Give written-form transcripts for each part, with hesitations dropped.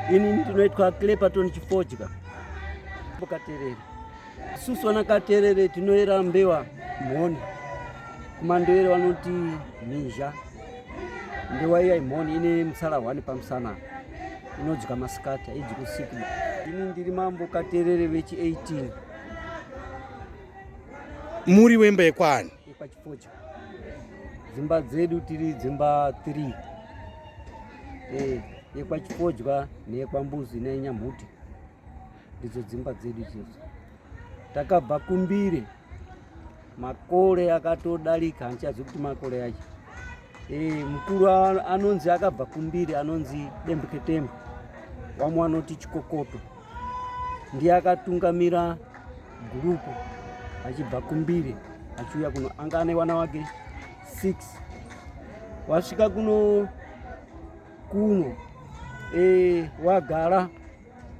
Ini ndinoitwa Clepaton Chifodya. Katerere. Isusu vana Katerere tinoera mbewa mhoni. Kumandewere vanoti mhizha. Mbewa iya imhoni ine mutsara hwani pamusana. Inodya masikati haidyi usiku. Ini ndiri mambo Katerere vechi 18. Muri wemba yekwaani? YekwaChifodya. Dzimba dzedu tiri dzimba 3. Eh, yekwaChifodya neyekwambuzi neyenyamhuti. Ndidzo dzimba dzedu idzodzo. Takabva kumbire makore akatodarika handichazivi kuti makore acho. Eh, mukuru anonzi akabva kumbire anonzi Dembuketembo. Vamwe vanoti Chikokoto. Ndiye akatungamira gurupu achibva kumbire achiuya kuno, anga ane wana wake 6. Wasvika kuno kuno e, wagara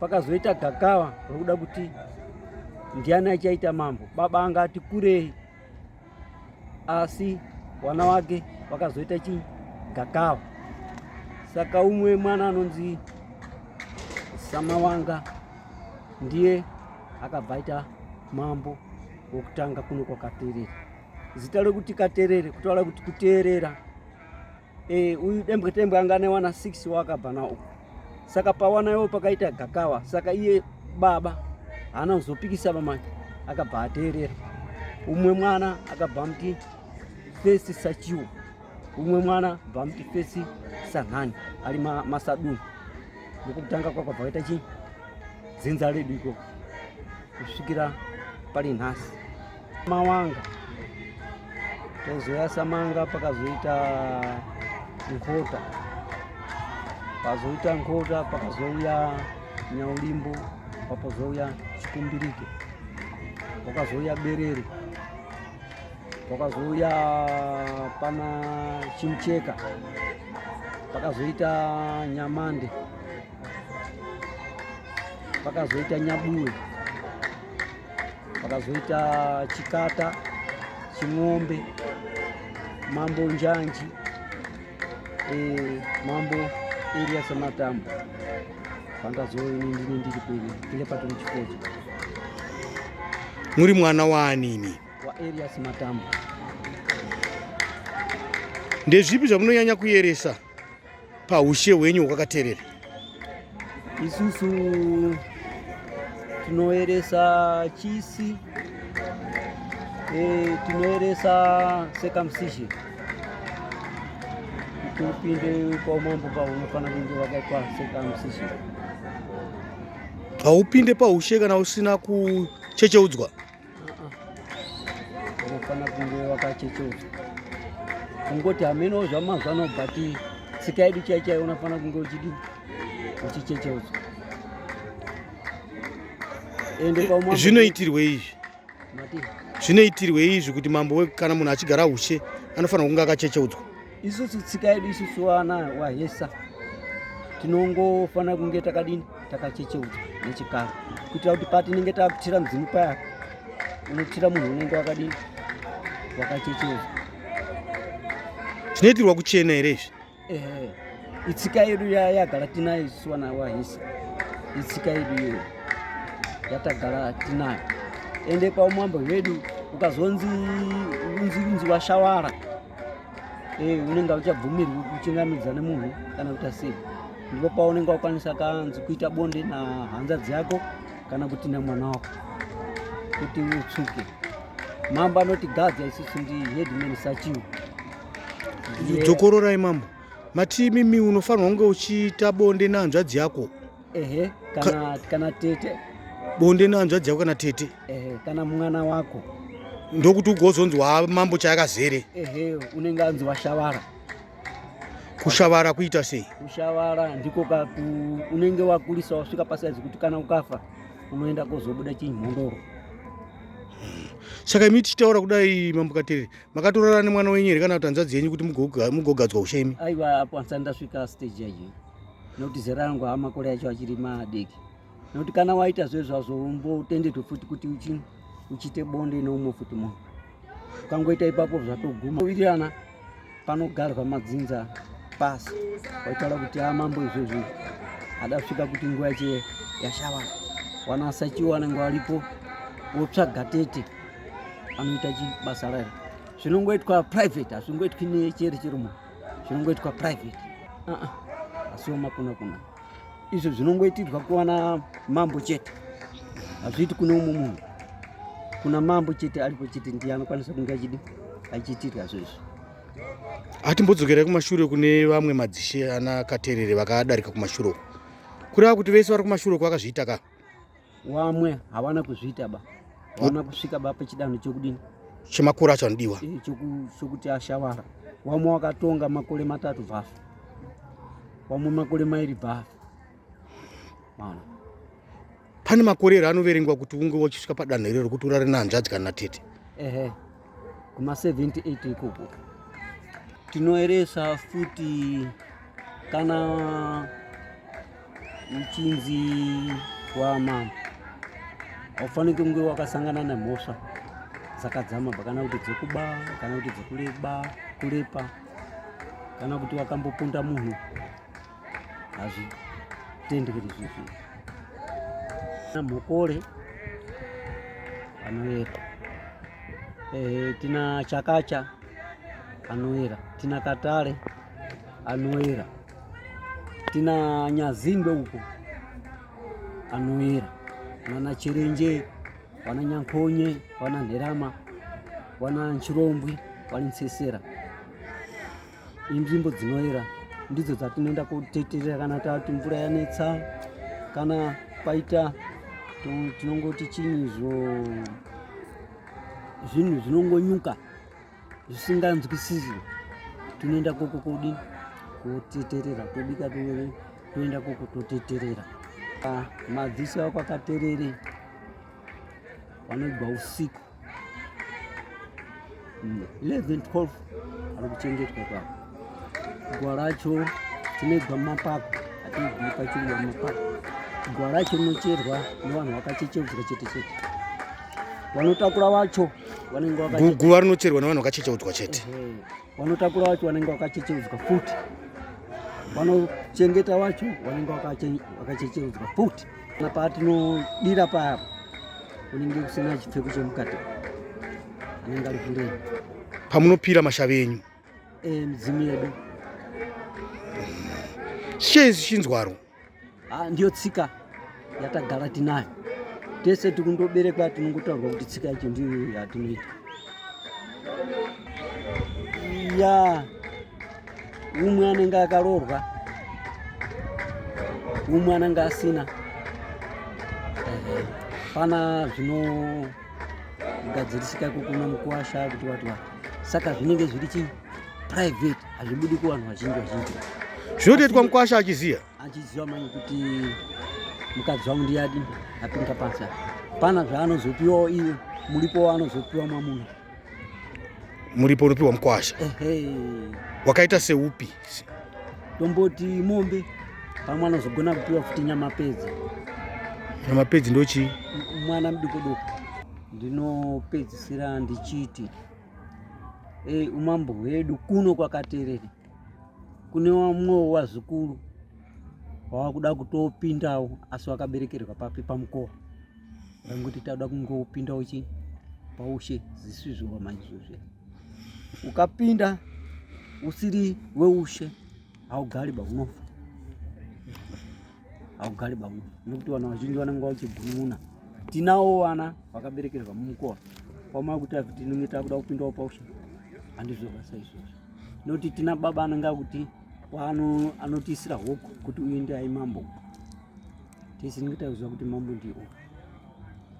pakazoita gakava rokuda kuti ndiani achaita mambo. Baba anga ati kurei, asi wana wake wakazoita chi gakava. Saka umwe mwana anonzi Samawanga ndiye akabva aita mambo wokutanga kuno kwaKaterere. Zita rekuti Katerere kutaura kuti kuteerera. E, uyu Dembwe Tembwe anga ane wana 6 waakabva nawo uku. Saka pawana iwo pakaita gakava. Saka iye baba haana kuzopikisa vamanje, akabva ateerera. Umwe mwana akabva amuti Fesi Sachiwo, umwe mwana bva amuti Fesi Sanhani, ari masadunhu. Ndokutanga kwakabva kwaita chii dzinza redu ikoko kusvikira pari nhasi. Mawanga tozoya Samanga, pakazoita Nkota, pazoita Nkota pakazouya Nyaulimbo, papozouya Chikumbirike, pakazouya Berere, pakazouya pana Chimucheka, pakazoita Nyamande, pakazoita Nyabuwe, pakazoita Chikata, Ching'ombe, Mambo Njanji, Mambo Elias Matambo. Pandazoini ndini ndiri kwene ile patoni Chikodzo. Muri mwana waanini? Wa Elias Matambo. Ndezvipi zvamunonyanya kuyeresa paushe hwenyu hwakaterera? Isusu tinoeresa chisi, tinoeresa circumcision. Kuti upinde paumambo pavo unofanira kunge wakaitwa circumcision. Haupinde paushe kana usina kuchecheudzwa? Unofanira kunge wakachecheudzwa. Kungoti hameno zvamazuva ano, but tsika yedu chai chai unofanira kunge uchidi uchichecheudzwa. Ende paumambo Zvinoitirwe izvi? Mati? Zvinoitirwe izvi kuti mambo kana munhu achigara ushe anofanira kunge akachecheudzwa? Isusu tsika yedu isusu wana wahesa tinongofanira kunge takadini takachecheudzwa nechikara, kuitira kuti patinenge takutira mudzimu paya unotira munhu unenge wakadini wakachecheudzwa. Zvinoitirwa kuchena here izvi? Ehe, itsika yedu yagara tinayo isusu wana wahisa, itsika yedu iyoyo yatagara tinayo. Ende paumambo hwedu ukazonzi unzi washawara, unenge uchabvumirwi kuchingamidza nemunhu kana kuita sei. Ndipo paunenge wakwanisa kanzi kuita bonde nahanzadzi yako kana kuti namwana wako kuti utsuke. Mambo anotigadza isusu ndi headman Sachiwo. Dzokororai mambo. Mati imimi unofanirwa kunge uchiita bonde nehanzvadzi yako? Ehe, kana tete. Bonde nehanzvadzi yako kana tete? Ehe, kana mwana wako. Ndokuti ugozonzi wamambo chayakazere. Ehe, unenge anzi washavara. Kushavara kuita sei? Kushavara ndiko kaku unenge wakurisa wasvika pasaizi kuti kana ukafa unoenda kozobuda chimhondoro. Saka imi tichitaura kudai mambo Katerere, makatorara nemwana wenyu here kana kuti hanzvadzi yenyu kuti mugogadzwa ushe imi? Aiwa, apo handisati ndasvika stage yacho, nekuti zera rangu hamakore acho achiri madiki. Nekuti kana waita zvezvazvo umbotendetwe futi kuti uchiite bonde neumwe futi munhu. Ukangoita ipapo zvatoguma. Wirirana panogarwa madzinza pasi, waitaura kuti mambo izvezvi Ada kusvika kuti nguva yacho yashawana, wanasachiwa vanenge varipo votsvaga tete anoita chibasa rayo. Zvinongoitwa private, hazvingoitwi nechere chero munhu, zvinongoitwa private. Uh-uh. Asiwo makuna kuna izvo zvinongoitirwa kuwana mambo chete, hazviiti kune umwe munhu. Kuna mambo chete aripo chete ndiye anokwanisa kunge achidi achiitirwa zvezvo. Atimbodzokerai kumashure kune vamwe madzishe ana Katerere vakadarika kumashure uko. Kureva kuti vese vari kumashure uko vakazviita ka? Wamwe havana kuzviita ba, havana kusvika ba pachidanho chekudini chemakore acho anodiwa eh, chokuti ashavara. Wamwe wakatonga makore matatu bvafa, wamwe makore mairi bvafa. Maona pane makore here anoverengwa kuti unge wachisvika padanho irero kuti urare nehanzvadzi kana natete? Ehe, kuma 78 ikoko tinoeresa futi. Kana uchinzi wamambo haufaniki kunge wakasangana nemhosva dzakadzama ba, kana kuti dzekuba, kana kuti dzekureba kurepa, kana kuti wakamboponda munhu, hazvitenderi izvozvo. Mhokore anoera, tina Chakacha anoera, tina Katare anoera, tina Nyazingwe uko anoera, vana Chirenje, vana Nyankonye, vana Nherama, vana Nchirombwi, vana Nsesera. Inzvimbo dzinoera ndidzo dzatinoenda koteterera kana tati mvura yanetsa, kana paita tinongoti chinyi izvo zvinhu zvinongonyuka zvisinganzwisiswi, tinoenda koko kodi koteterera, tobika toenda koko toteterera. Madziso ako akaterere vanoigwa usiku 11 12 ari kuchengetwa ipapo. Gwa racho tinoigwa mumapako, atiigwi pachirwa mumapako. Gwa racho rinocherwa nevanhu vakachecheudzwa chete chete, vanotakura vacho vanenge guva rinocherwa nevanhu vakachecheudzwa chete, vanotakura vacho vanenge vakachecheudzwa futi, vanochengeta vacho vanenge vakachecheudzwa futi. Patinodira paya unenge kusina chipfeko chemukati, anenge ari kure. Pamunopira mashavi enyu midzimu yedu sei zvichinzwaro? Ndiyo tsika yatagara tinayo tese, tikundoberekwa tinongotaurwa kuti tsika yacho ndiyo yatinoita. Ya, umwe anenge akaroorwa, umwe anenge asina. Pana zvinogadzirisika ikoko mukuwasha kuti wati wati, saka zvinenge zviri chi private, hazvibudi kuvanhu vazhinji vazhinji. Zvinotoitwa mukwasha achiziva? Achiziva manje kuti mukadzi wangu ndiyadi apinda pasi apa. Pana zvaanozopiwawo iye, muripo waanozopiwa mwamuna. Muripo unopiwa mukwasha wakaita seupi? Tomboti mombe, pamwe anozogona kupiwa futi nyamapedzi. Nyamapedzi ndochii? Mwana mudoko doko. Ndinopedzisira ndichiti umambo hwedu kuno kwakaterere kune vamwewo vazukuru wakuda kutopindawo, asi wakaberekerwa papi? Pamukova. Vangoti tauda kungopindawo chi paushe zisizvo maizvozvo. Ukapinda usiri weushe haugari ba, unofa. Haugari ba, unofa, nekuti vanhu vazhinji vanenge vachigunun'una. Tinawo vana vakaberekerwa mumukova kwamava kuti tinenge takuda kupindawo paushe, handizvo basa izvozvo, nokuti tina baba anenge akuti anotiisira hoko kuti uyu ndiye ai mambo. Tese tinenge takuziva kuti mambo ndiye uyu.